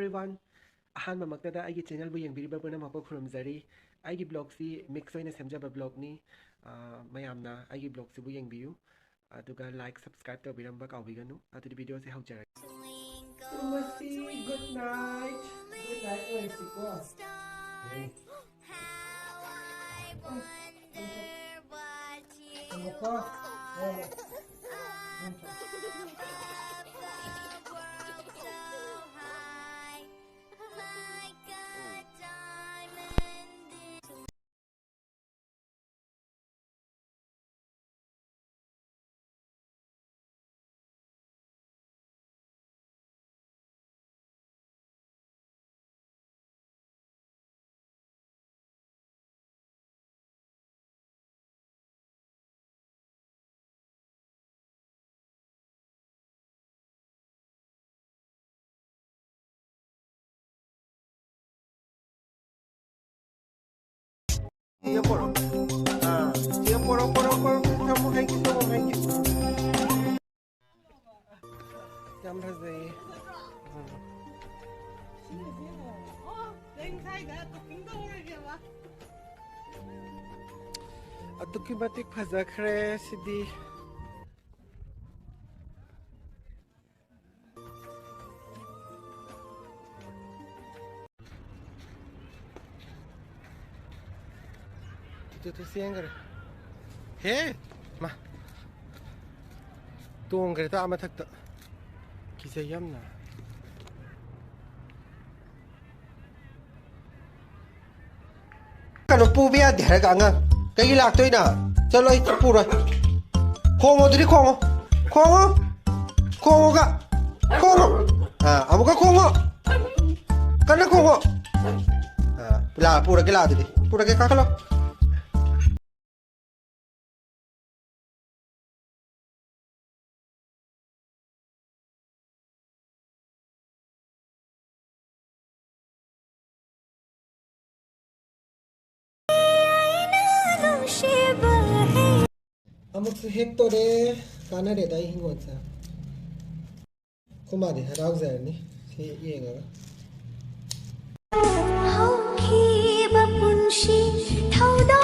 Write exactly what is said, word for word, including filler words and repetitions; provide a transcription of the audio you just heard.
Everyone, ꯑꯍꯥꯟꯕꯃꯛꯇꯗ ꯑꯩꯒꯤ ꯆꯦꯅꯦꯜꯕꯨ ꯌꯦꯡꯕꯤꯔꯤꯕ ꯄꯨꯝꯅꯃꯛꯄꯨ ꯈꯨꯔꯨꯝꯖꯔꯤ꯫ ꯑꯩꯒꯤ ꯕ꯭ꯂꯣꯒꯁꯤ ꯃꯤꯛꯁ ꯑꯣꯏꯅ ꯁꯦꯝꯖꯕ ꯕ꯭ꯂꯣꯒꯅꯤ꯫ ꯑ, ꯃꯌꯥꯝꯅ ꯑꯩꯒꯤ ꯕ꯭ꯂꯣꯒꯁꯤꯕꯨ ꯌꯦꯡꯕꯤꯌꯨ, ꯑꯗꯨꯒ ꯂꯥꯏꯛ, ꯁꯕꯁꯀ꯭ꯔꯥꯏꯕ ꯇꯧꯕꯤꯔꯝꯕ ꯀꯥꯎꯕꯤꯒꯅꯨ꯫ ꯑꯗꯨꯗꯤ ꯚꯤꯗꯤꯑꯣꯁꯦ ꯍꯧꯖꯔꯒꯦ꯫ ꯇꯨꯝꯃꯁꯤ, good night꯫ Good night ꯑꯣꯏꯔꯁꯤꯀꯣ꯫ ꯍꯦ꯫ ꯊꯝꯃꯣꯀꯣ꯫ ꯍꯣꯏ, ꯍꯣꯏ꯫ ꯁꯤꯗ ꯄꯣꯔꯛꯑꯣ꯫ ꯑꯥ, ꯁꯤꯗ ꯄꯣꯔꯛꯑꯣ, ꯄꯣꯔꯛꯑꯣ, ꯄꯣꯔꯛꯑꯣ, ꯄꯣꯔꯛꯑꯣ, ꯊꯝꯃꯣ, ꯍꯩꯒꯦ, ꯊꯝꯃꯣ, ꯍꯩꯒꯦ꯫ ꯌꯥꯝ ꯐꯖꯩꯌꯦ꯫ ꯎꯝ꯫ ꯑꯗꯨꯛꯀꯤ ꯃꯇꯤꯛ ꯐꯖꯈ꯭ꯔꯦ ꯁꯤꯗꯤ꯫ ꯇꯨ, ꯇꯨ, ꯇꯨ, ꯆꯦꯟꯈ꯭ꯔꯦ꯫ ꯍꯦ! ꯃꯥ꯫ ꯇꯣꯡꯈ꯭ꯔꯦ ꯇꯥ ꯃꯊꯛꯇ꯫ ꯀꯤꯖꯩ ꯌꯥꯝꯅ꯫ ꯀꯩꯅꯣ ꯄꯨꯕ ꯌꯥꯗꯦ ꯍꯥꯏꯔꯒ ꯑꯉꯥꯡ ꯀꯩꯒꯤ ꯂꯥꯛꯇꯣꯏꯅꯣ? ꯆꯠꯂꯣ, ꯑꯩ ꯄꯨꯔꯣꯏ꯫ ꯈꯣꯡꯉꯣ ꯑꯗꯨꯗꯤ, ꯈꯣꯡꯉꯣ꯫ ꯈꯣꯡꯉꯣ꯫ ꯈꯣꯡꯉꯣꯒ꯫ ꯈꯣꯡꯉꯣ꯫ ꯑꯥ, ꯑꯃꯨꯛꯀ ꯈꯣꯡꯉꯣ꯫ ꯀꯟꯅ ꯈꯣꯡꯉꯣ꯫ ꯑꯥ, ꯂꯥ, ꯄꯨꯔꯒꯦ ꯂꯥ ꯑꯗꯨꯗꯤ꯫ ꯄꯨꯔꯒꯦ, ꯀꯥꯈꯠꯂꯣ꯫ ꯑꯃꯨꯛꯁꯨ ꯍꯦꯛꯇꯣꯔꯦ꯫ ꯀꯥꯟꯅꯔꯦꯗ ꯑꯩ ꯍꯤꯡꯒꯣꯜꯁꯦ꯫ ꯑꯩꯈꯣꯏ ꯃꯥꯗꯤ ꯍꯔꯥꯎꯖꯔꯅꯤ ꯁꯤ ꯌꯦꯡꯉꯒ꯫ ꯅꯨꯡꯁꯤ ꯊꯧꯗꯣꯛ